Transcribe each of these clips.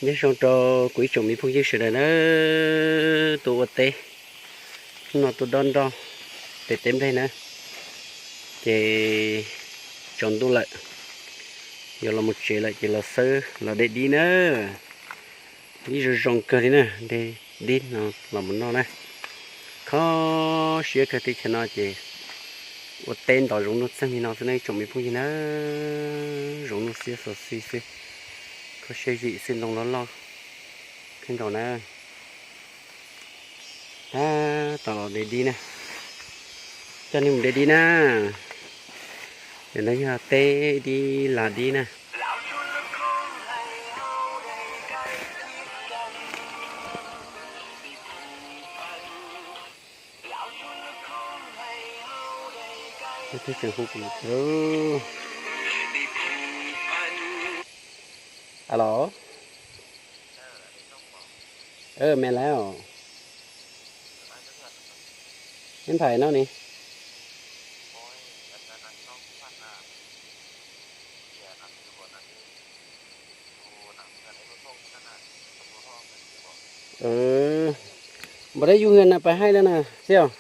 Nyob zoo rau kuv ib tsoom me phooj ywg sawv daws na, tuaj ua teb, hnub no tuaj dob nroj pem teb nplej na, ces tsaus ntuj lawm, yuav los mus tsev lawm ces los xawb los de dib na, dib zoo zoo kawg li na, de dib no los mus noj na. Kho siab kawg teb chaws no ces ua teb ntos zoov nuj txeeg li no xwb ne tsoom me phooj ywg na, zoov nuj xiab xov xi xwb, kho siab zim xwb ntoo loj loj kawg nkaus na. Tab tom los de dib na, coj nej mus de dib na, ntawm no yog teb dib lag dib na. Alo, me laus, neb nphais no ne. Npaum deb yug hwj na pais haij lawm na xib os.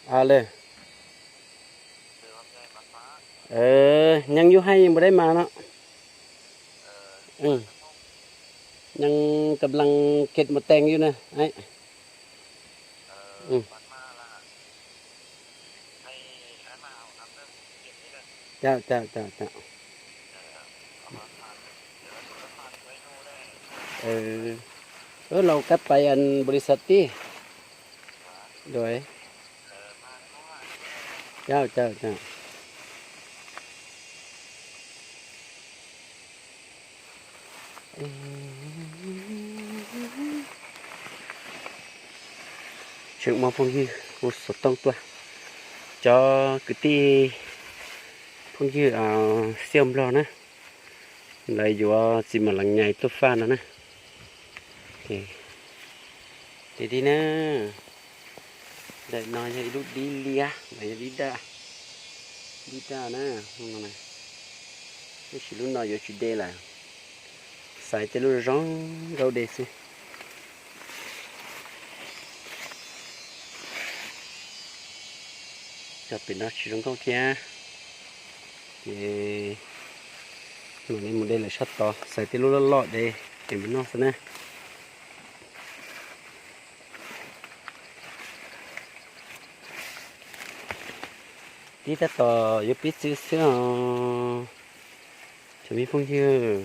A le, nyeej yug haij npaum deb mas no. Nyeej kab lees khet mus tees yug na. Wb laus kab pais bos lis xav tij. Tseem muaj phooj ywg hu xov tooj tuaj, cov kwv tij phooj ywg Xiaj Nplog na, lawv yuav txiv mam lees nyais tuaj faj no na. Dib na, ntawm no yog ib lub dib liab, ntawm yog dib daj, dib daj na, tab sis lub no yuav tsis de lawm, xaiv tej lub zoo nkauj de xwb. Cov pem no tsis zoo nkauj thiab, ces mam li mus de lawm sab tod, xaiv tej lub loj loj de ces mus noj xwb na. Dib tab tom yuav pib txwb xwb os. Cov me phooj ywg,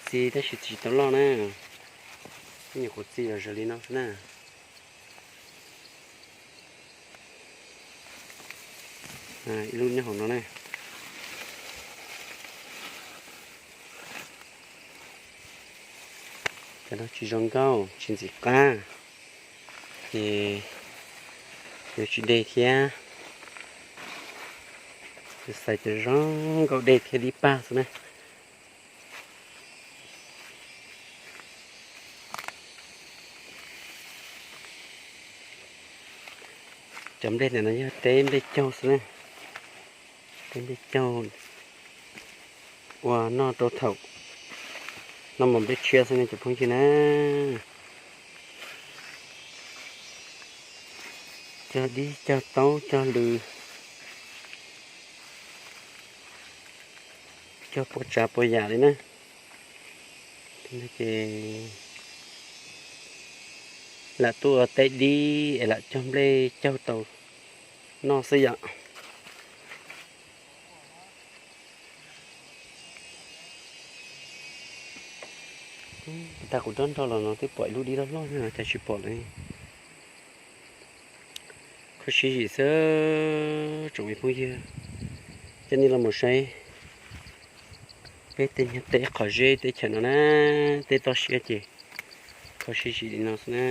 txi tab sis tsis tau loj na, nyuam qhuav txi los zoo li no xwb na. Ib lub nyob hauv no na. Cov no tsis zoo nkauj tsis ntxim qab, ces yuav tsis de thiab. Xaiv cov zoo nkauj de thiab dib paj xwb na. Cov nplej ntawm no yog teb nplej caug xwb na, teb nplej caug ua noj rau thaum noj mov nplej tshiab xwb ne cov phooj ywg na. Cog dib cog taub cog lws, cog puas tsav puas yam li na. Ces lam tuaj ua teb dib es lam cog nplej caug tau noj xwb yom. Tag kuv dob nroj los no twb pom ib lub dib loj loj no cas tsis pom lawm. Kho siab zim xwb tsoom me phooj ywg, coj nej los mus saib peb tej nyuag teb qhov zeb teb chaws no na, teb toj siab ces kho siab zim li no xwb na.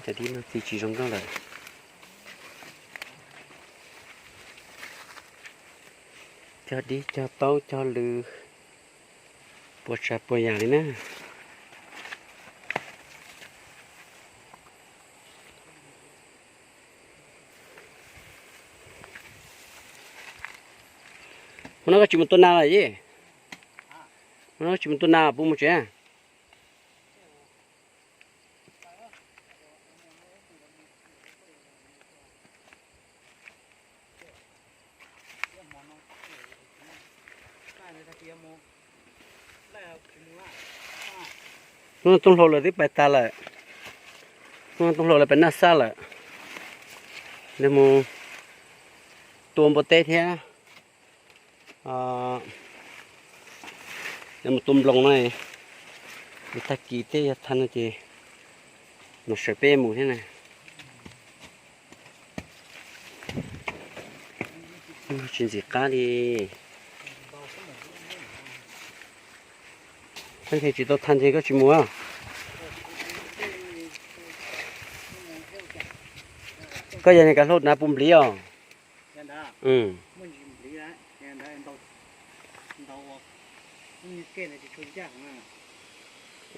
Cov dib no txi tsis zoo nkauj lawm. Cog dib cog taub cog lws, puas tsav puas yam li na. Hmo no koj tsis mus tua nas lawm yej? Hmo no koj tsis mus tua nas puas mus tsev? Hnub no Tooj Hlau lawv twb pais tas lawm. Hnub no Tooj Hlau lawv pais noj xab lawm. Lawv mus tua npua teb thiab. Lawv mus tua nploos no, tag kis tej yog tag no ces mus sawv peb mus thiab na. Tsis ntxim qab li. Koj nrhiav tsis tau tag nrhiav koj tsis mus. Koj yog niag kav hlau na puv npliv os?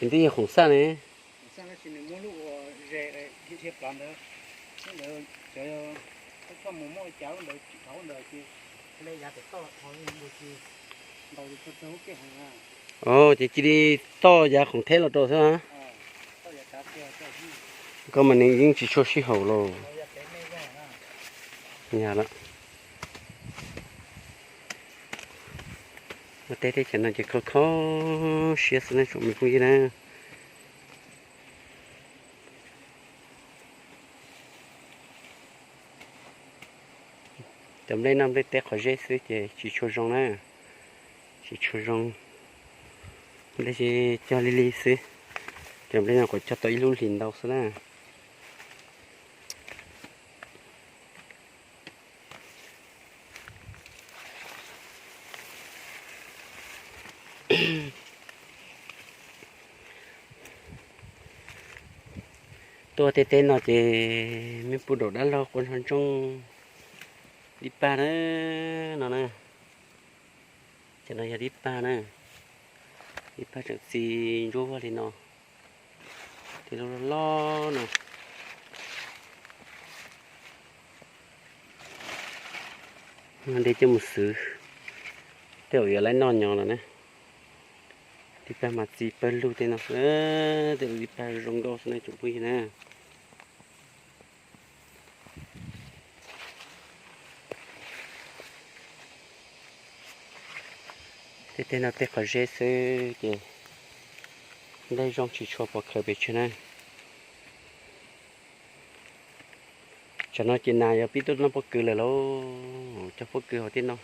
Es twb yog khoom xaj ne. Ces cia li toj yav khoom theb los rau xwb. Koj mas nws yeej tsis tshua sib haum los. Yog lawm. Ua teb teb chaws no ces kho kho siab xwb na tsoom me phooj ywg na. Cov nplej no nplej teb qhov zeb xwb ces tsis tshua zoo na. Tsis tshua zoo. Nplej cog li li xwb. Cov nplej no kuv cog tau ib lub hlis ntau xwb na. Tuaj tej teb no ces me puj daum dab laug quaj nrog ntsoog dib pag na no na. Cov no yog dib pag na, dib pag tseem txi ntsuab vag li no, tej lub loj loj no. Nde coj mus xwb, tej zaum yuav laiv noj nyo lawm na. Dib pag mas txi pawg lug tej no, tej dib pag zoo nkauj xwb na tsoom phooj ywg na. Tej teb no tej qhov zeb xwb ces nplej zoo tsis tshua pom khaws pes tsawg na. Tsam no ces nas yog pib tuaj noj pob kws lawm lauj, cog pob kws hauv tej no,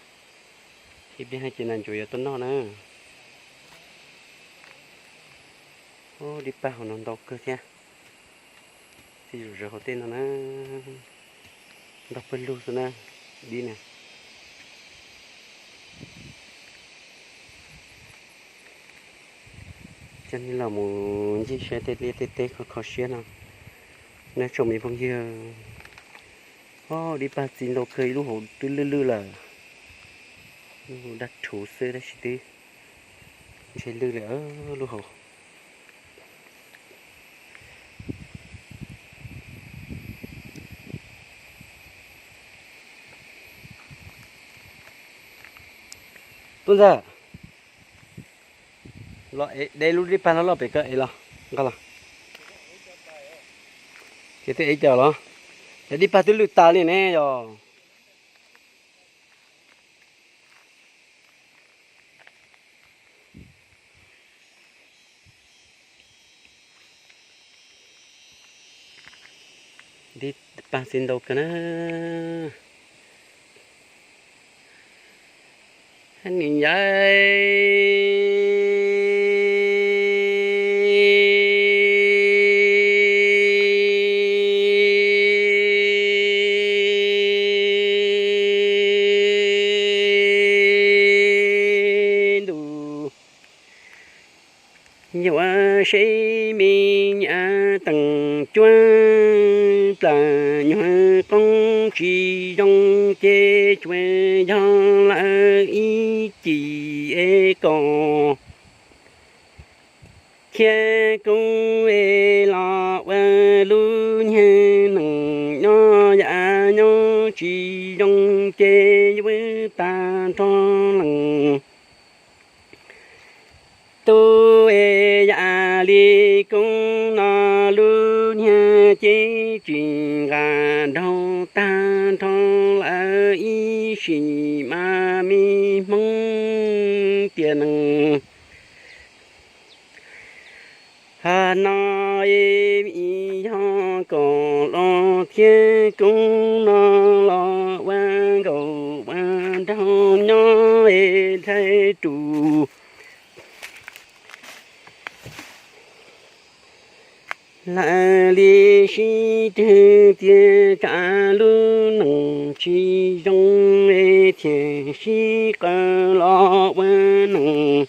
ib pliag no ces nas ncuav yuav tuaj noj na. Dib pag hauv no ntau kawg thiab, txi zom zaws hauv tej no na, ntau pawg lug xwb na, dib na. Coj nej los mus ncig saib tej liaj tej teb kho kho siab no na tsoom me phooj ywg. Ob, dib pag txi ntau kawg, ib lub hauv twb lwj lwj lawm, lub hauv daj rhuv xwb tab sis twb ntshe lwj lawm lub hauv. Tub ntxawg, los de lub dib pag loj loj pem koj ev los, nqa los. Ces twb ev cov los, cov dib pag twb lwj tas li ne yog. Dib pag txi ntau kawg na. Ni yai ntuj. Yuav seb me nyuam teem cuab plaws nyuag qoob tsis zoo ces tsuas yog lawv ib cim es kom thiab koob es los ua lub nyuag neej nyob yam nyob tsis zoo ces yuav tag nrho leej Tub es yam li koob no lub niag cev tsis nqa nraug tag nrho lawm ib sim mas me hmoob tiam nees. Hos no es vim yog kom los thiab koob no los ua nkauj ua nraug nyob es hlais rus lawm li sib twg tias tsam lub neej tsis zoo es thiaj sib qawm los ua neej.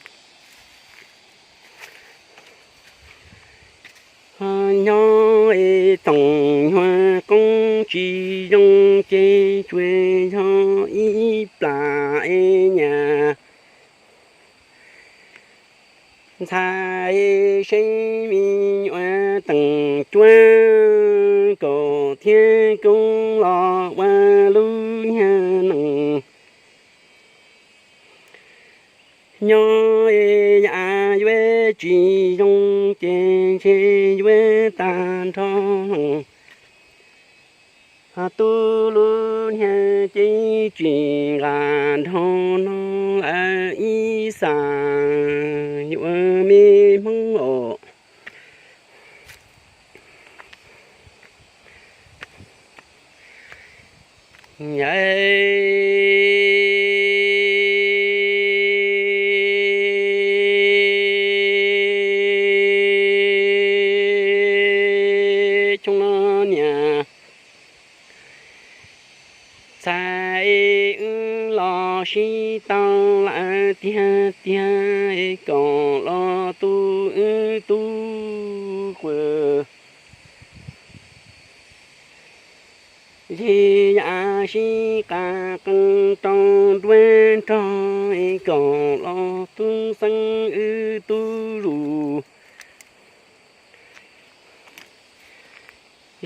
Ho nyob es txoom nyuag qoob tsis zoo ces tsuas yog ib plam es nyam ntxhais es seb me nyuam teem cuab kom thiab koob los ua lub niag neej. Nyob es yam yuav tsis zoo ces ntshe yuav tag nrho lawm. Ho tub lub niag cev tsis nqa nraug no lawm ib xas yuav me hmoob os. Xyoo no niam ntxhais wb los sib tau lawm tiag tiag es kom los tu wb tub quas. Yog yam sib qas qees rau nruab nrog es kom los tu xeeb wb tub zus.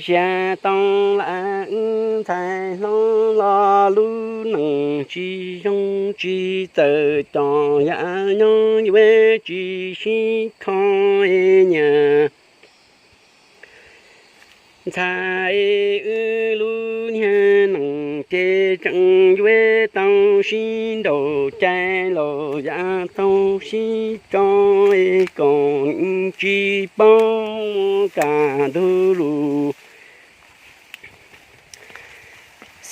Xya tau lawm wb ntxhais hlob los lub neej tsis zoo tsis txawm cov yam nyob yuav tsis sib kho es nyam ntxhais wb lub niag neej ces tseem yuav tau sib nraus cai los yam tau sib tso es kom tsis paub muaj kaj ntug lus.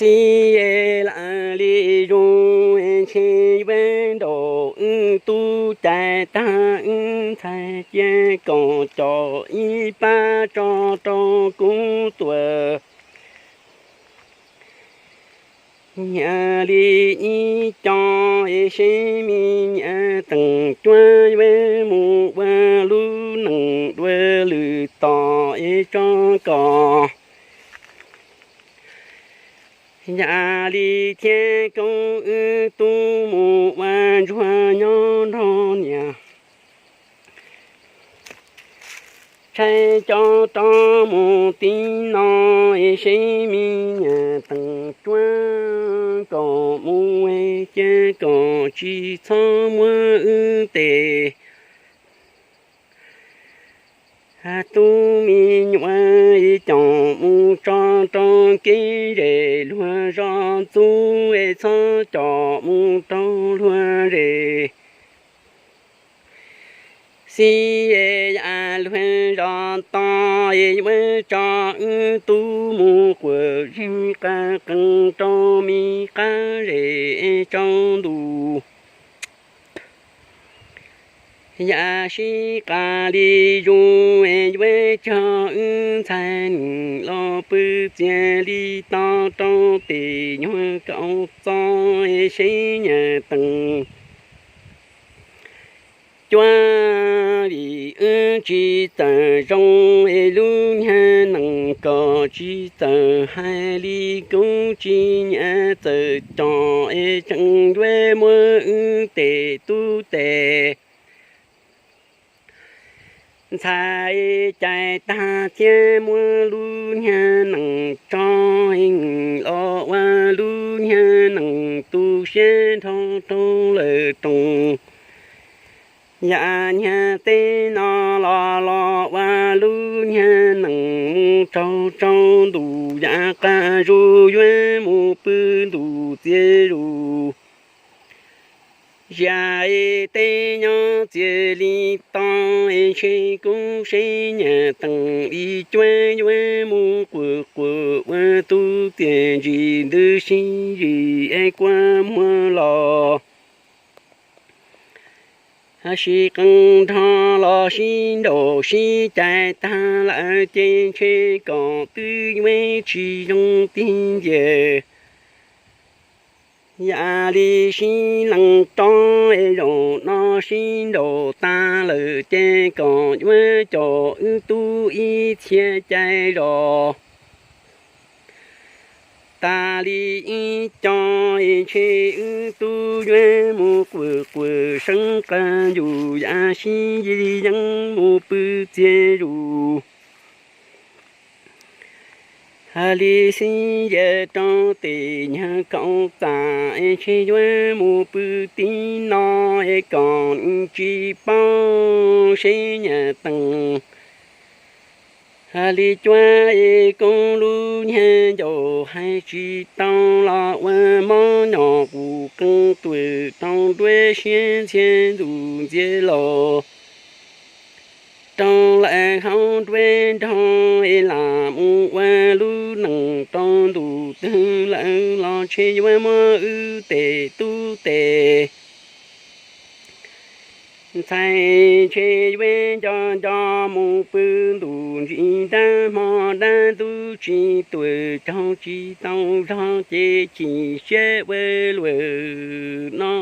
Xib es lam li zoo es ntshe yuav nraus wb tub cai tag wb ntxhais cia kom cov ib pab tso rau kuv tuam. Yam li ib co es seb me nyuam teem cuab yuav mus ua lub neej dua lwm tom es tso kom yam li thiab koob wb tub mus ua ntsuag nyob nrog niam tshaib cov rov mus tim no es seb me nyuam teem cuab kom mus es cia kom tsis txhob muab wb tes. Tub me nyuam es coj mus tso rau kev zem luag zos ntxub es txhob coj mus rau luag zem. Xib es yam luag zos to es yuav tso wb tub mus quas zig qas qees rau me qab zem es tsaus ntuj. Yam sib qas li zus es yuav cog wb ntxhais neej los pw txias li to rau tim nyuag kaum txo es seb nyuam teem cuab vim wb tsis txawm zoo es lub niag neej kom tsis txawm hais li kuv tsis nyiam txawm coj es tseem yuav muab wb tes tub tes ntxhais cais tag thiab muab lub niag neej tso los ua lub niag neej tu siab nrho rau lawm roos. Yam nyag teb no los los ua lub nyag nees mus rau tsaus ntuj, yam qab zuj yuav mus pw ntuj txias zus. Zia teb nyob txias li to, ntshe kuv seb nyam teem li cuab yuav mus quas quas ua tub tiag ntsis ntws sib zis es kua muag los. Sib qee nrho los sib nraum sib cais tag lawm ces ntshe kom twb yuav tsis zoo tig ntiag. Yam li sib lees rov es zaum no sib nraum tag lawm ces kom yuav coj wb tub ib txhia cai zos. Tas li ib co es ntshe wb tub yuav mus quas quas seeb qas yus yam sib yeej mus pw txias zus. Hais li xib yas rau tes nyag kaum txaj es ntshe yuav mus pw tib no es kom tsis paub seb nyam teem. Hais li cuab es koob lub nyag ncaus hais tsis tau los ua mob nyom qus qee tuam rau nruab siab ntxhiab ntus ntxiab los rau lawm hauv nruab nrog es lam mus ua lub nees rau ntus twg lawm los ntshe yuav muab wb tes tub tes ntxhais ntshe yuav nco nco mus pw ntus ntsis dab hmo dab ntub tsis tuam raug tsis tau zog ces chim siab ua luam no.